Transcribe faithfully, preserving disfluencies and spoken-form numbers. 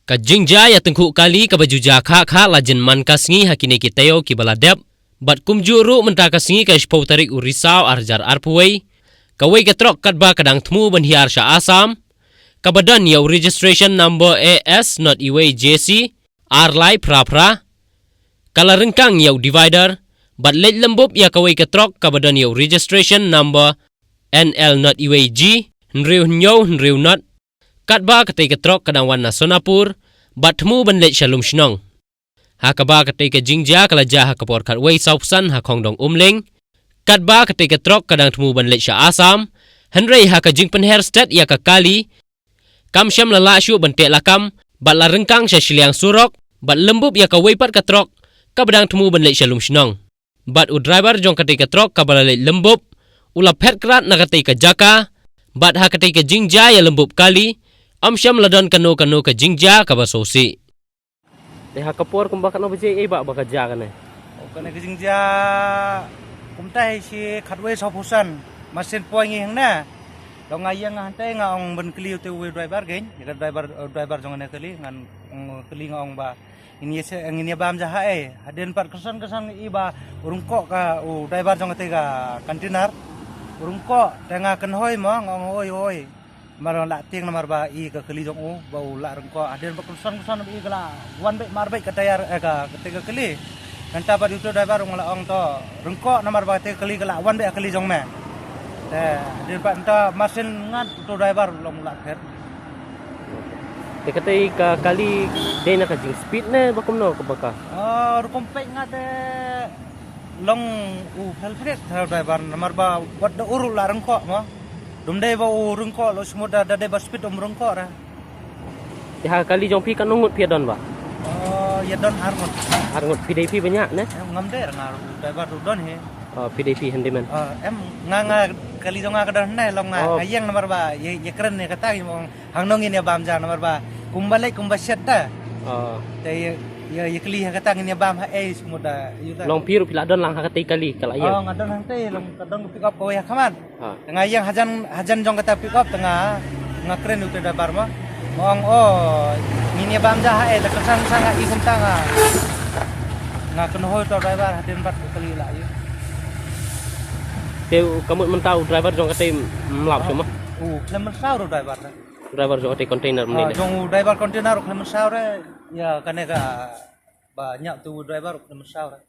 Ka jingjia ïa tyngkhuh kali kaba ju jia khah khah la jin man ka sngi ha kine ki taïew kiba la dep. Bad kumjuh ruh mynta ka sngi ka shiphew tarik u Risaw ar hajar arphew wei, kawei ka trok katba ka dang thmu ban hiar sha Assam, kaba don ïa u registration number A S not iwei J C ar lai phra phra, ka la ryngkang ïa u divider bad leit lymbup ïa kawei ka trok kaba don ïa u registration number N L not iwei G hynriew hynñiew hynriew not. Katba katei ka trok ka dang wan na Sonapur bad thmu ban leit sha Lumshnong. Ha kaba katei ka jingjia ka la jia ha ka por khatwei sawphew san ha Khongdong Umling. Katba katei ka trok ka dang thmu ban leit sha Assam, hynrei ha ka jingpynher stet ïa ka kali, kam shym la lah shuh ban teh lakam bad la ryngkang sha shiliang surok bad lymbup ïa kawei pat ka trok kaba dang thmu ban leit sha Lumshnong. Bad u driver jong katei ka trok kaba la leit lymbup u la phet krad na katei ka jaka. Bad ha katei ka jingjia ïa lymbup kali, ym shym la don kano kano ka jingjia kaba sngewsih. Te ha ka por kumba katno baje ei ba, ba ka jia kane? O, kane ka jingjia kumta hi shi khatwei sawphew san, masin poi ngi hangne. Long nga ïeng nga hangtei nga ong ban kylli u te uwei u driver kein, ïa ka driver, eh, driver jong kane kali, ngan ong kylli nga ong ba ngin ïa se, ngin ïa bam ja ha ei. Hadien pat kyrsan kyrsan ngi i ba u ryngkoh ka u driver jong katei ka container. U ryngkoh te nga kynhoi mo nga ong oi oi. Mar lah tieng namar ba i ka kali jong u ba u lah ryngkoh. Hadien pat kyrsan kyrsan i ka lah wan beit mar beit ka tayar, eh, ka, katei ka kali. Nangta pat uto u driver u nga la ong to ryngkoh namar ba katei ka kali ka lah wan beit ka kali jong me. Te hadien pat nangta masin ngat uto u driver u long u lah phet. Te katei ka kali dei na ka jingspeed ne ba kumno kaba ka? Ah, rukom peit nga te long u phelphet ha u driver namar ba wat da u ruh la ryngkoh mo. Dum dei ba u ryngkoh lo smooth da, da dei ba speed um ryngkoh ra. Te ha kali jong phi katno ngut phi ïa don ba? Oh, ïa don ar ngut. Ar ngut phi dei phi bniah ne? Em, ngam dei ra nga u driver u don hi. Oh, phi dei phi handyman. Ah, em nga, nga kali jong nga ka don ne long nga, oh, nga ïeng namar ba ïa, ïa kren ne kata ïa mo. Hangno ngin ïa bam ja namar ba kumba leit kumba shet ta. Oh. Te ïa, ïa, ïa kylli ha kata ngin ïa bam ha ei smooth da ïa ta. Long phi ruh phi la don lang ha katei kali ka la ïeng. Oh, nga don hangtei long ka don ka pick up kawei ha khmat. Ha. Te nga ïeng hajan, hajan jong kata pick up te nga, nga kren u te driver ma. Nga ong oh ngin ïa bam ja ha ei te kyrsan kyrsan nga i kumta nga. Nga kynhoi uto u driver hadien pat ka kali la ïeng. Te ka mut mynta u driver jong katei mlap shuh ma? U khlem mynsaw u driver. Driver jong katei container mynne. Ah, jong u driver container u khlem mynsaw re. Ïa kane kaba ñiah tu u driver u khlem mynsaw re.